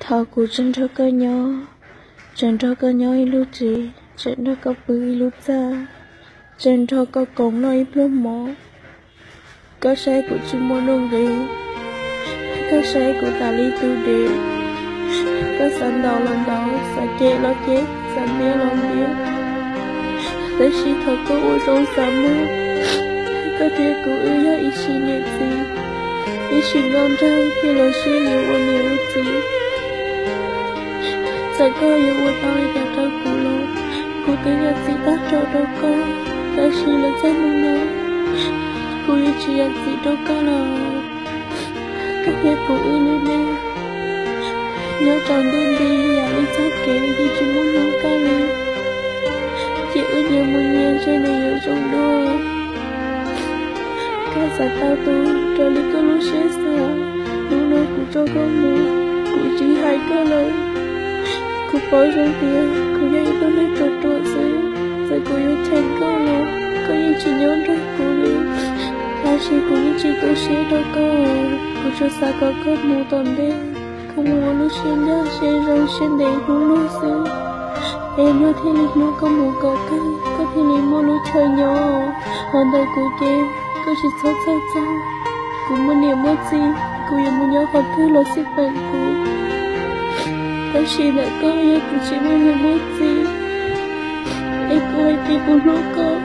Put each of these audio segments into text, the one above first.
Thaum kuv tseem nrog koj nyob, tseem nrog koj nyob ib lub tsev, tseem nrog koj pw ib lub txaj, tseem nrog koj koom noj ib pluag mov, koj saib kuv tsis muaj nuj nqis, koj saib kuv tas li tus dev, koj xav ntaus los ntaus, xav cem los cem, xav ntiab los ntiab. Tab sis thaum koj ua zoo xav muab, koj thiab kuv wb yog ib sim niam txiv, ib sim nkauj nraug thiaj los sib yuav ua niam ua txiv. Txawm koj yuav ua tau li cas rau kuv los, kuv twb yog txiv tag nrho rau koj, tab sis los txog hnub no, kuv yuav tsis yog txiv rau koj lawm. Koj thiab kuv wb lub neej nyob rau ntuj nti yam li txoj kev yeej tsis muaj hnub kaj li, ces wb nyias mus nyias ntshe nws yuav zoo dua. Koj xav tau tus raws li koj lub siab xav, hnub no kuv tso koj mus, kuv tsis hais koj lawm. Kuv paub zoo tias kuv yog ib tug neeg ruam ruam xwb, txawm kuv yuav cheem koj los koj yeej tsis nyob nrog kuv li. Tab sis kuv yeej tsis tu siab rau koj, kuv tsuas xav kom koj mus tom ntej, koj mus ua lub siab ncaj siab zoo siab ntev hlub luag xwb, es luag thiaj li hlub koj mus kom kawg, koj thiaj li muaj lub chaw nyob. Ho ntawm kuv ces koj tsis txhob txhawj txog, kuv muaj niam muaj txiv, kuv yuav mus nyob qhov twg los xij peem kuv. Tab sis ntawm koj yog kuv tsis muaj niam muaj txiv, es kuv hais tias kuv hlub koj,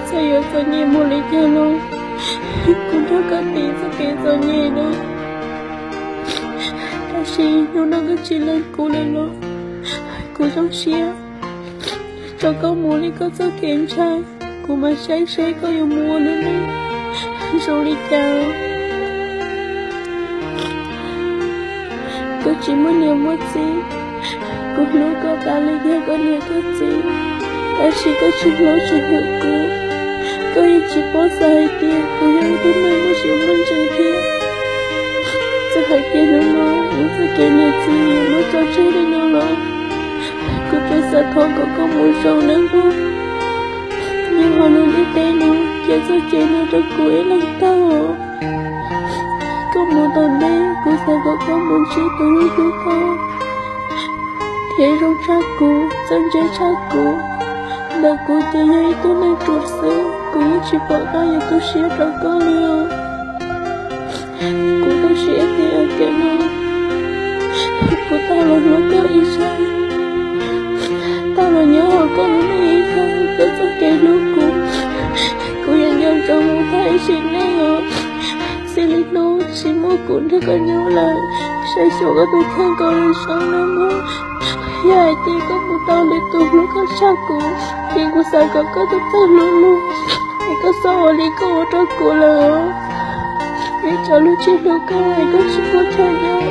txawm yuav txom nyem mus li cas los kuv nrog koj tiv txoj kev txom nyem no. Tab sis hnub no koj tsis lees kuv lawm los kuv zoo siab tso koj mus li koj txoj kev ntshai. Kuv mam saib seb koj yuav mus ua lub neej zoo li cas. Koj tsis muaj niam muaj txiv, kuv hlub koj tas li yog koj niam koj txiv, tab sis koj tsis hlub tsis hwm kuv. Koj yeej tsis paub xav hais tias kuv yog ib tug neeg muaj siab muaj ntsws thiab. Txawm hais tias hnub no wb txoj kev niam txiv yuav muab tso tseg li no los, kuv tsuas xav thov kom koj mus zoo nawb mog. Nyob hauv lub ntiaj teb no, cia txoj kev no rau kuv ib leeg tag. Koj mus tom ntej, kuv xav kom koj mus ntsib tus hlub hlub koj thiab zoo tshaj kuv, txawj ntse tshaj kuv. Ntawm kuv ces yog ib tug neeg ruam xwb, kuv yeej tsis pom qab yuav tu siab rau koj li os. Kuv tu siab tias tiam no kuv tau los hlub koj ib zaug, tau los nyob hauv koj lub neej ib zaug, koj txoj kev hlub kuv, kuv yuav nco ntsoov mus tag ib sim neej os. Txij li hnub tsis muaj kuv nrog koj nyob lawm, saib xyuas koj tus kheej kom zoo nawb mog. Yog hais tias koj mus tau lwm tus hlub koj tshaj kuv, ces kuv xav kom koj txawj txawj hlub luag, es koj txhob ua li koj ua rau kuv lawm. Ib co luag tsis hlub koj es koj tsis muaj chaw nyob.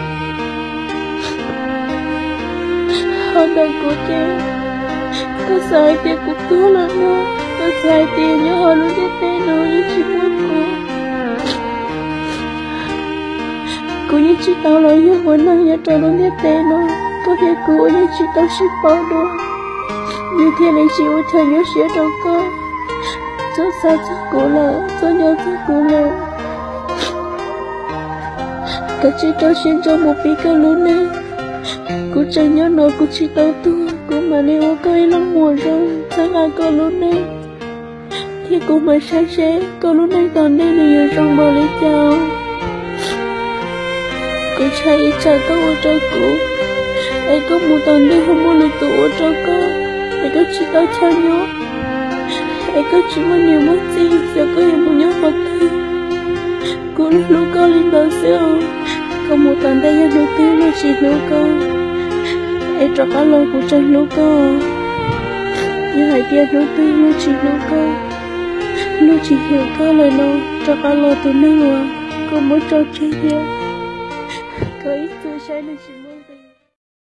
Ho ntawm kuv ces, koj xav hais tias kuv tuag lawm no, koj xav hais tias nyob hauv lub ntiaj teb no yeej tsis muaj kuv. Kuv yeej tsis tau los yog ua neeg nyob rau lub ntiaj teb no, koj thiab kuv ua yeej tsis tau sib paub dua, yus thiaj li tsis ua chaw nyuaj siab rau koj. Txhob xav txog kuv lawm, txhob nco txog kuv lawm. Koj tsis rau siab ntso mus pib koj lub neej. Kuv tseem nyob no kuv tsis tau tuag, kuv mam li ua koj ib leeg muam zoo txhawb nqa koj lub neej, thiab kuv mam saib seb koj lub neej tom ntej nws yuav zoo npaum li cas. Kuv ntshai ib tsam koj ua rau kuv, es koj mus tom ntej ho muaj lwm tus ua rau koj, es koj tsis tau chaw nyob, es koj tsis muaj niam muaj txiv, xyov koj yuav mus nyob qhov twg. Kuv hlub koj li ntawd xwb os. Koj mus tom ntej yog hnub twg luag tsis hlub koj, es rov qab los kuv tseem hlub koj. Yog hais tias hnub twg luag tsis hlub koj, luag tsis hwm koj lawm no, rov qab los tus neeg uas koj muab tso tseg thiab, koj ib txwm saib nws tsis